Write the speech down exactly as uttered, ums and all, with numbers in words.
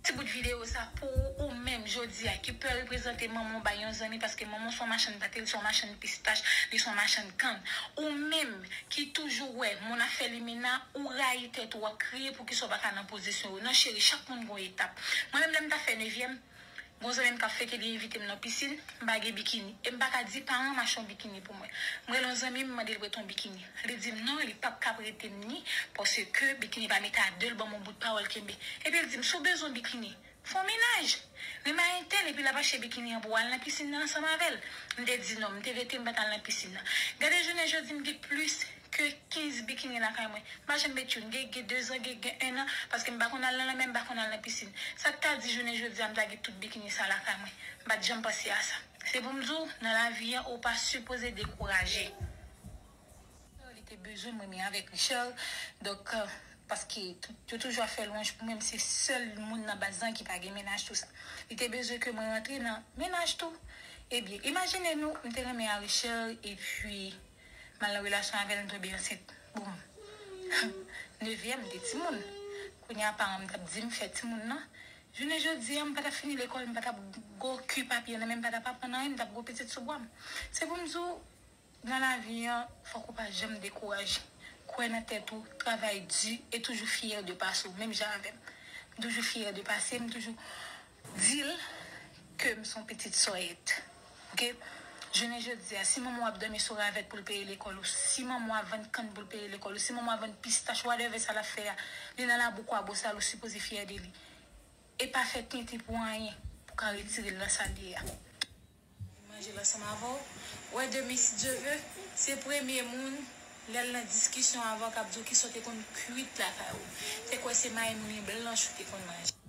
Ti bout videyo sa pou ou, ou menm jodi a ki pè reprezante manman w bay yon zanmi, paske manman w se yon machann pate, li se yon machann pistach, li se yon machann kann. Ou menm ki toujou wè moun ap fè limena, ou rayi tèt ou, w ap kriye poukisa w pa ka nan pozisyon yo. Non cheri, chak moun gon etap. Mwen menm lè m t ap fè nevyèm, gon zanmi m k ap fete, li envite m nan pisin, m pa gen bikini. E m pa ka di paran m achte yon bikini pou mwen. M rele yon zanmi m, m mande l prete yon bikini. Li di m non, li p ap ka prete m ni, paske bikini pa mete a de, l ban m yon bout pawòl kenbe. Epi l di m, si w bezwen yon bikini, fè yon menaj. Renmen entèl, epi l ap achte bikini an pou w al nan pisin nan ansanm avè l. M te di non, m te rete, m pa t al nan pisin nan. Gade jounen jodi, m gen plis ke kenz bikini lakay mwen. M pa janm met youn, gen, gen dezan, gen, gen ennan, paske m pa konn al nan lanmè, m pa konn al nan pisin. Sa k ta di jounen jodi a, m ta gen tout bikini sa lakay mwen. M pa t janm panse a sa. Se pou m di w, nan lavi an, ou pa sipoze dekouraje. Li te bezwen mwen, men avèk Richard, donk, euh, paske tou- yo toujou ap fè lwanj pou mwen, m se sèl moun nan baz lan ki pa gen menaj tou sa. Li te bezwen ke mwen rantre nan menaj tou. Ebyen, imajine nou, m te renmen a Richard, epi m al nan relasyon avè l, m tonbe ansent. Boum. Nevyèm, m te timoun. Kounye a, paran m t ap di m fè timoun nan. Jounen jodi a, m pa t ap fini lekòl, m pa t ap gwo ki papye nan men m, pa t ap aprann anyen, m t ap gwo pitit sou bwa m. Se pou m di w, nan lavi an, fòk ou pa janm dekouraje. Kwè nan tèt ou, travay di e toujou fyè de pase w, menm jan avè m. M toujou fyè de pase m, m toujou di l ke m se yon pitit sòyèt. Oke? Jounen jodi a, si manman w ap dòmi sou ravèt pou l peye lekòl ou, si manman w ap vann kann pou l peye lekòl ou, si manman w ap vann pistach, whatever sa l ap fè a, li nan labou kwabosal, ou sipoze fyè de li. E pa fè tenten pou anyen pou ka retire l nan sa l ye a. Manje l ansanm avè w. Wè demen, si Dye ve, se premye moun, lè l nan diskisyon avè w, k ap di w kisa w te konn kwit lakay ou. Te kwè se mayi moulen blanch ou te konn manje.